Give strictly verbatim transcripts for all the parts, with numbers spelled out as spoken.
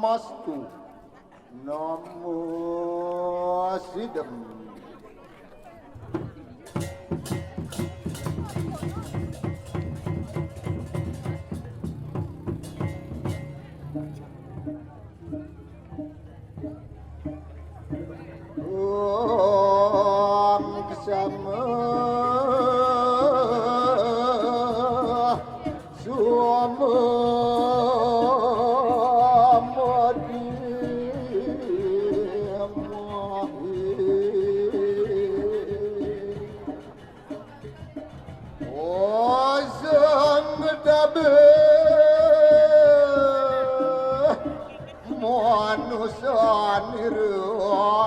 Astu. Namo sidam. Om sama sama di mahi. Ojang tabeh manusa nira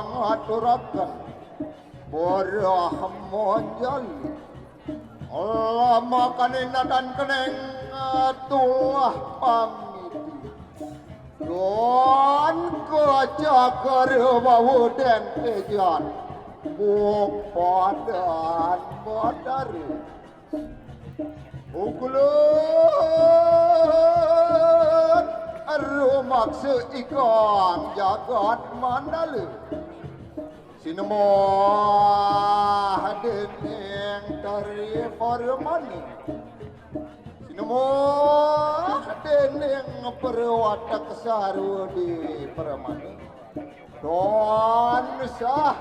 ngaturaken barah monjali. Lama kaninatan keneng tulah pamiti. Don kacakar bawa dentejan. Buk padan badari. Ugulan rumaksa ikang jagat mandala. Sinembah dening Tari Parmana. Sinembah dening perwatek sarwa di Parmana. Tansah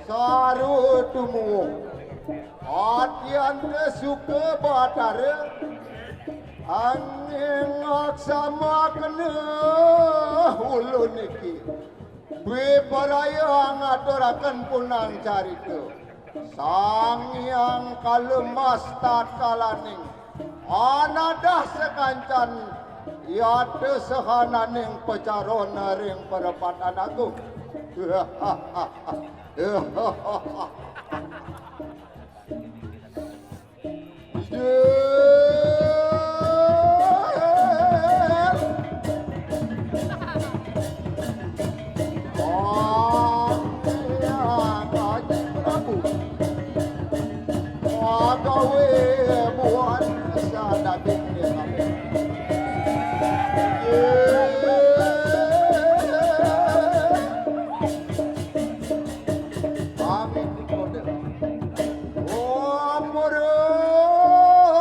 sarwa tumuwung. Atyanta suka Batara. Anging aksama kena ulun niki. Bebaraya ngaturaken punang carita. Sang Hyang Kalemas tatkalaning anadah sakancan yata sahananing pacarona ring parapatan agung. Amin.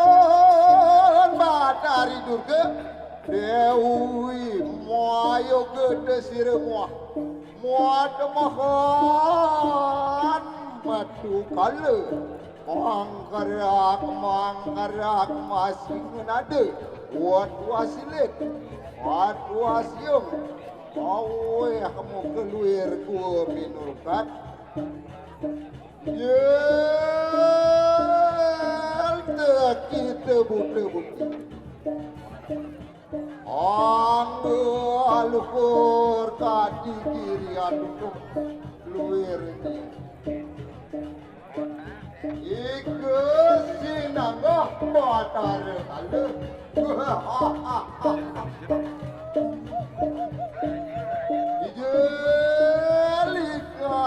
Ampurun Batari Durga, Dewi Mayoga Desira Muah, Muah Temahan Batu Kala, Mangkarak, Mangkarak, Masing Nada, Wat Wasilit, Wat Wasiung, Aweh Muka Luir Gua Minulkat, Yén tekita buta-buti. Angga aluhur kadi giri aduh luir. Ika sinanggah Batara Kala. Ijelika.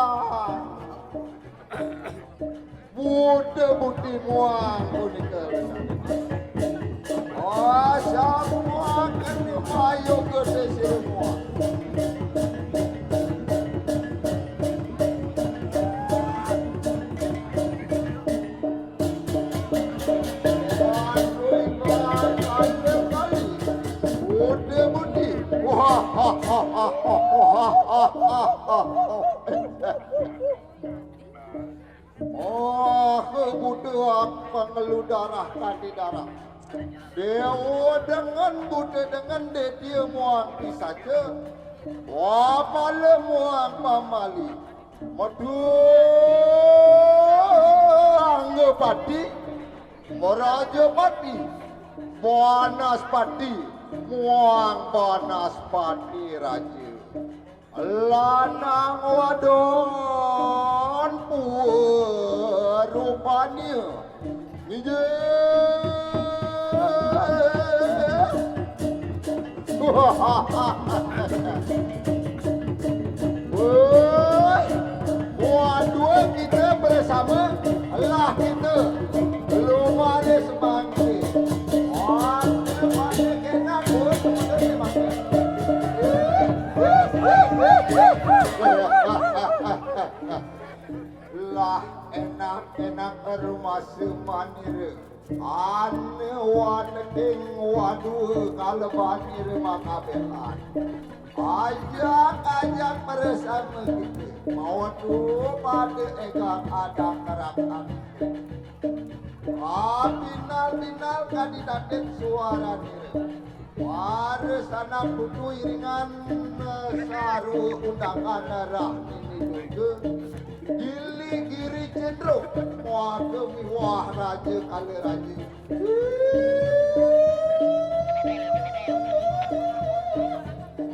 Buta-buti muang punika. Oh, samuang kena mayu gede sira muang. Aduh, iklan, aduh, kali. Buta-buti. Wah. Oh, buta pangelu darah kanti darah. Dewa dengan buta dengan dedia muang pisaca. Wapala muang pamali. Metu angga pati. Meraja pati. Banaspati. Muang Banaspati raja. Lanang wadon purupanya. Injil. Woi, wadon kita bersama lah kita. Lumare semangke. Wadon pada kena pun semangke. Enak-enak rumasa manira. Ane waneking wadua kalebanira makabehan. Ajak-ajak bersama kita. Mawadu pada egang adang kerakan. Abinal-binal kadi dadet suaranira. Para sanak putu iringan, eh, saru undangan rah nini duga. Gili giri cendruk, muaga miwah raja kala raja.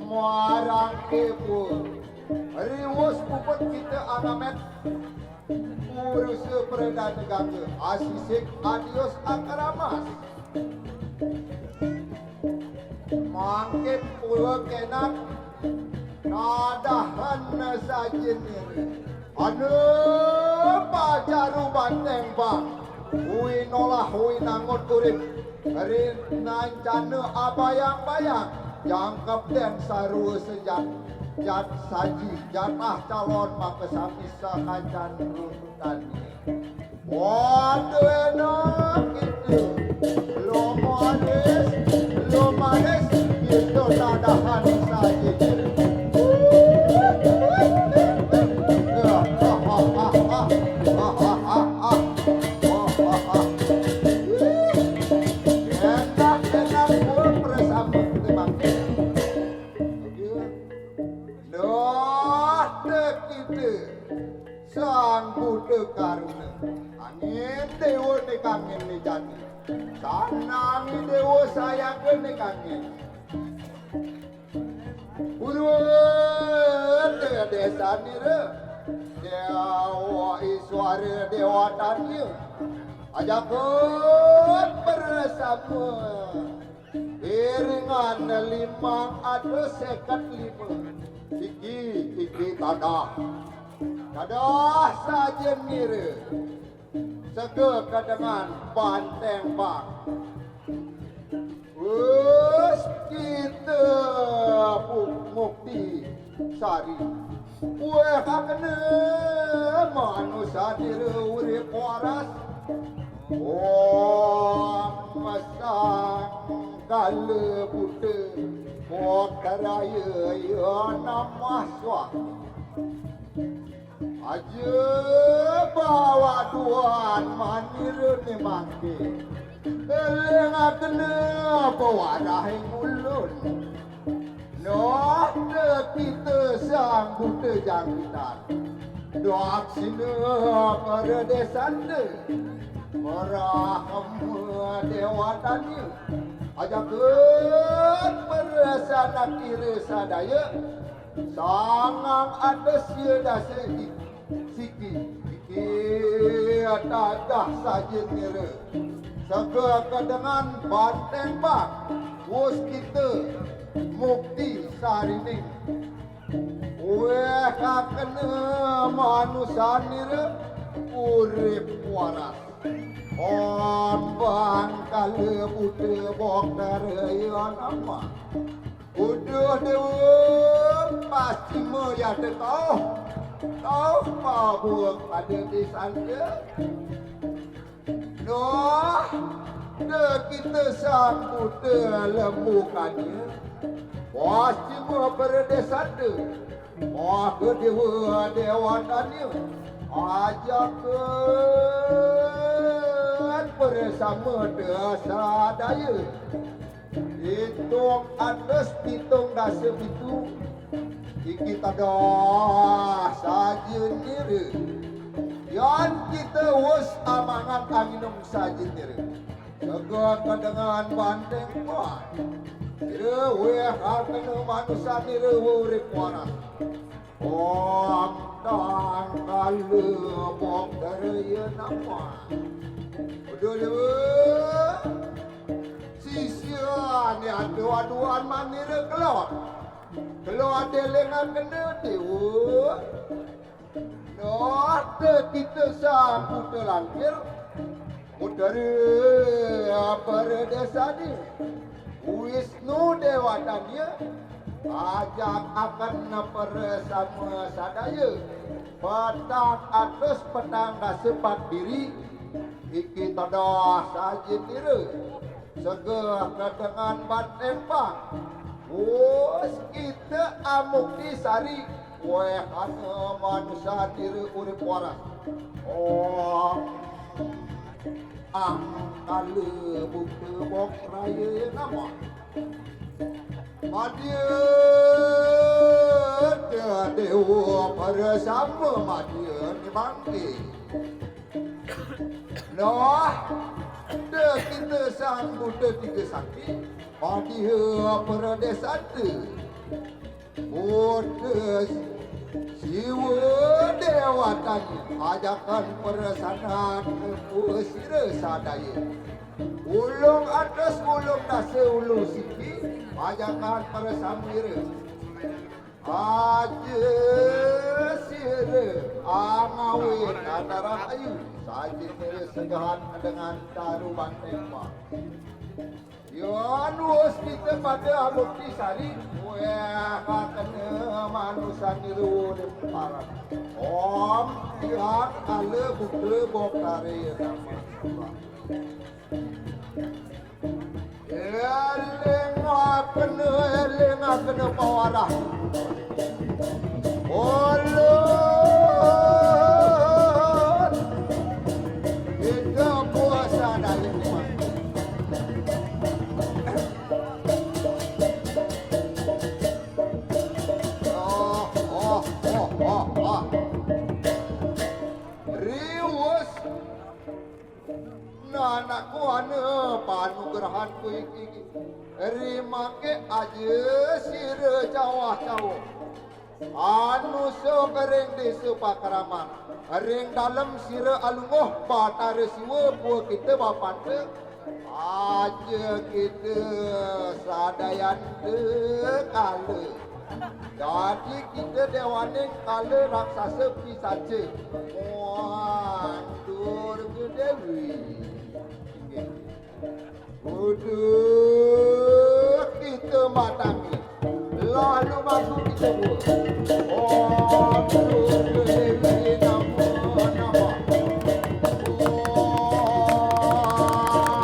Muarang kepur. Riwus puput kita angamet. Purusa pradana gangga, asisik adius akramas. Mangkin pura kenak nadahan saja nira. Ane pacaru banteng bang, ui nolah ui nangun urip, rin nancana abayang-bayang, jangkep den sarua sejat, jat saji, jatah calon makasami sakancan runtutan. Waduh, enak gitu. Lo manis, lo manis, gitu nadahan saja. Enak, enak, gua bersama teman. Nah, dek kita. Sang Buddha Karuna. Angin dewa nih kangin nih jani. Sanangi dewa sayaga nih kangin. Purwa desa nira. Dewa Iswara Dewa Tanya. Ajakun bersama. Iringan limang atus seket lima. Iki, iki tadah. Tadah sajen ngira. Sega kadengan banteng bang. Wus kita bu-, mukti sari. Weh, kakena manusa dira urip waras. Om masang kala buta. Kok karaya ya namah suah. Aja bawa tuan manira ni mangke. Eling akena pewarahing ulun. Noh, kita sang buta jangkitan. Daksina para desanda. Para hamba dewatanya. Ajakun para sanak ira sadaya. Sangang ada sia dasa i-, siki. Iki tagah saja ngira. Sega kadengan banteng bang. Wus kita mukti sarining. Weh, kakena manusa nira urip waras. Ombang kala buta bokar ya nama. Uduh dewa, pasti melihat tau. Tau mabuk pada disangka. Noh, de kita sang buta lembukannya. Pasti mah pada desanda. Maka dewa dewatanya. Ajakun bersama desa daya. Hitung atas hitung dasa pitu. Iki tadah saja nira. Yan kita wus amangan anginum saja nira. Jaga kadangan banteng kuat. Nira weh hartana manusa nira urip waras. Om tang kala bokar ya nama. Uduh dewa. Sisia ni aduh-aduhan manira kelot. Kelot delengan kena dewa. Noh, kita sang buta langkir. Utara para desa ni. Wisnu dewatanya. Ajak akan para sama sadaya. Patang atus patang dasa pat diri, iki tedeh saja nira. Segeh kedengan banteng pang. Wus kita amukti sari, weh ana manusa nira urip waras. Oh, ah, kala buka bok raya nama. Madya dewa para sama madya ni bangke. Noh, da kita sang Buddha tiga sakti, madya para desata. Buddha Siwa dewatanya, ajakan para sanat sira sadaya. Ulung atas ulung dasa ulung siki, pajakan para samira. Aja sira angawin antara ayu, saja sira segahan dengan taru banteng. Yan wus kita pada amukti sari, weh, kena manusa niru di paran. Om, tiang kala putra boktare nama. Eling akena, eling akena pawarah. Ulun. Kita puasa dari rumah. Oh, oh, oh, oh, oh. Riwus. Nah, anakku, ana panugrahan ku iki. Rimake aja sira cawah-cawah. Anu sok ring desa Pakraman. Ring dalem sira alungguh Batara Siwa pua kita bapanta. Aja kita sadayanta kala. Dadi kita dewaning kala raksasa pisaca. Muang Durga Dewi. Inggih. Kudu kita matangi. Lalu maju kita buat. Om Durga Dewi Namo Namah.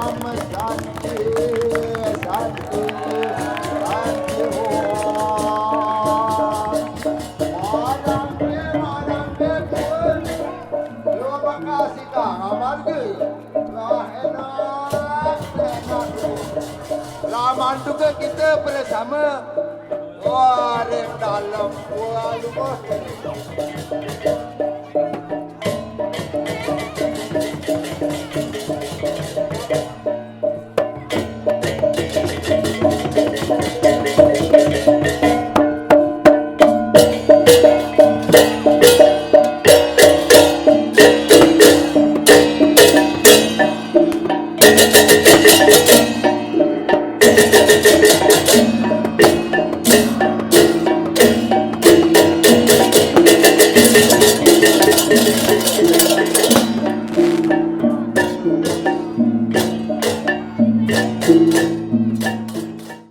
Om Santi, Santi, Santi Om. Marang ke, marang ke, pun. Terima kasih, Kang Amarga. Lah, enak, enak. Laman juga kita bersama. Wah, ring dalem. Wah, lupa.